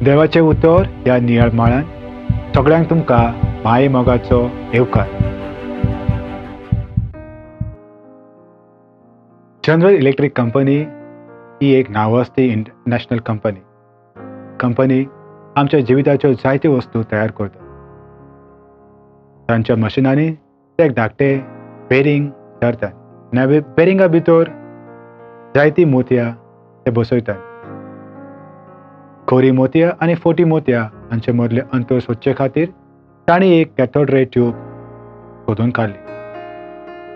देवाचें उतर ह्या नियाळ माळान सगळ्यांक तुमकां माये मोगाचो येवकार. जनरल इलेक्ट्रीक कंपनी ही एक नांवाजती इंटरनॅशनल कंपनी. कंपनी आमच्या जिविताच्यो जायत्यो वस्तू तयार करता. तांच्या मशिनांनी ते एक धाकटे बेरींग धरतात आनी बेरिंगा भितर जायतीं मोतयां ते बसयतात. खोरी मोतयां आनी फोटी मोतयां हांचे मदलें अंतर सोदचे खातीर तांणी एक कॅथोड रे ट्यूब सोदून काडली.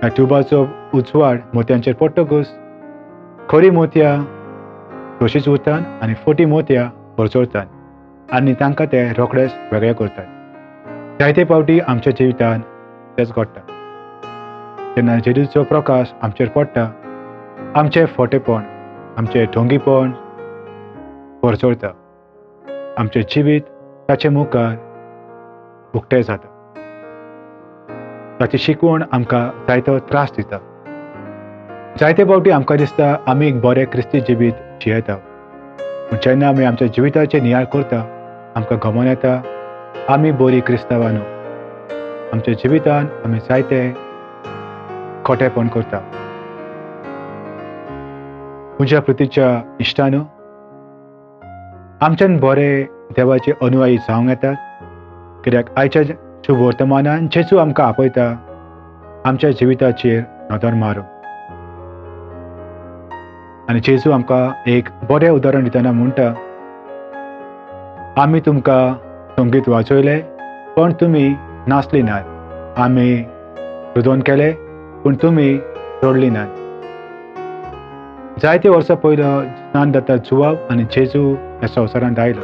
ह्या ट्युबाचो उजवाड मोतयांचेर पडटकूच खोरी मोतयां तशींच उरतात आनी फोटी मोतयां परचरतात आनी तांकां ते रोखडेच वेगळे करतात. जायते फावटी आमच्या जिवितांत तेंच घडटा. जेन्ना जेजूचो प्रकाश आमचेर पडटा, आमचें फोटेपण, आमचें ढोंगीपण परचरता. आमचें जिवीत ताचे मुखार उक्तें जाता. ताची शिकवण आमकां जायतो त्रास दिता. जायते फावटी आमकां दिसता आमी एक बरें क्रिस्ती जिवीत जियेता, पूण जेन्ना आमी आमच्या जिविताचेर नियाळ करता आमकां गमन येता आमी बरी क्रिस्तांवां न्हू. आमच्या जिवितान आमी जायते खोटेपण करता. म्हज्या कृतीच्या इश्टानो, आमच्यान बरे देवाचे अनुयायी जावंक येतात, कित्याक आयच्या शुभ वर्तमानान जेजू आमकां आपयता आमच्या जिविताचेर नदर मारूंक. आनी जेजू आमकां एक बरें उदाहरण दितना म्हणटा, आमी तुमकां संगीत वाजयलें पण तुमी नाचली नात, आमी रुदोन केलें पूण तुमी रडली नात. जायते वर्सां पयलो ज्ञानदाता जुवाब आनी जेजू ह्या संवसारांत आयलो.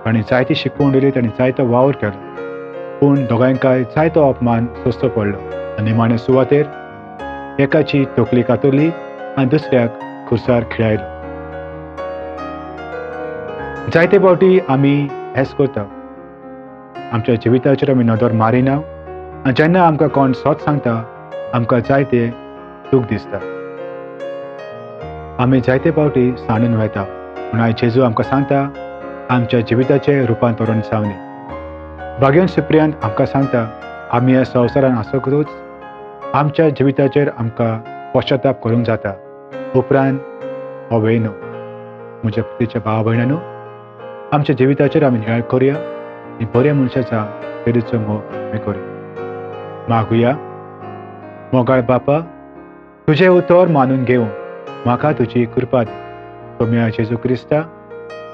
ताणें जायती शिकवण दिली, ताणें जायतो वावर केलो, पूण दोगांयकाय जायतो अपमान सोंसचो पडलो आनी निमाणे सुवातेर एकाची तकली कातरली आनी दुसऱ्याक खुर्सार खिळायलो. जायते फावटी आमी हेंच करता. आमच्या जिविताचेर आमी नदर मारिना आनी जेन्ना आमकां कोण सत सांगता आमकां जायते दूख दिसता. आमी जायते फावटी सांडून वता, पूण आयज जेजू आमकां सांगता आमच्या जिविताचें रुपांतरण जावनी. भाग्यन सुप्रियांत आमकां सांगता आमी ह्या संवसारान आसकूच आमच्या जिविताचेर आमकां पश्चाताप करूंक जाता, उपरांत हो वेळ न्हू. म्हज्या प्रितीच्या भाव भयणांनो, आमच्या जिविताचेर आमी नियाळ करुया आनी बऱ्या मनशाचा जेजूचो मोग आमी करुया. मागुया. मोगाळ बापा, तुजें उतर मानून घेवन म्हाका तुजी कृपा दी. तुमी जेजू क्रिस्ता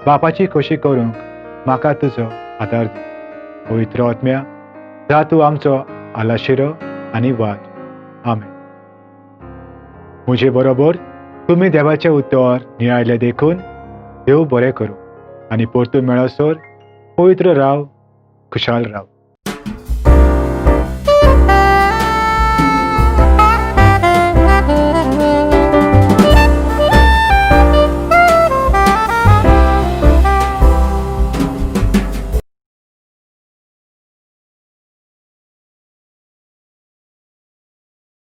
बापाची खोशी करूंक म्हाका तुजो आदार दी. पवित्र आत्म्या, जा तूं आमचो आलाशिरो आनी वाट. आमेन. म्हजे बरोबर तुमी देवाचें उतर नियाळलें देखून देव बरें करूं आनी परतून मेळसर पवित्र राव, खुशाल राव.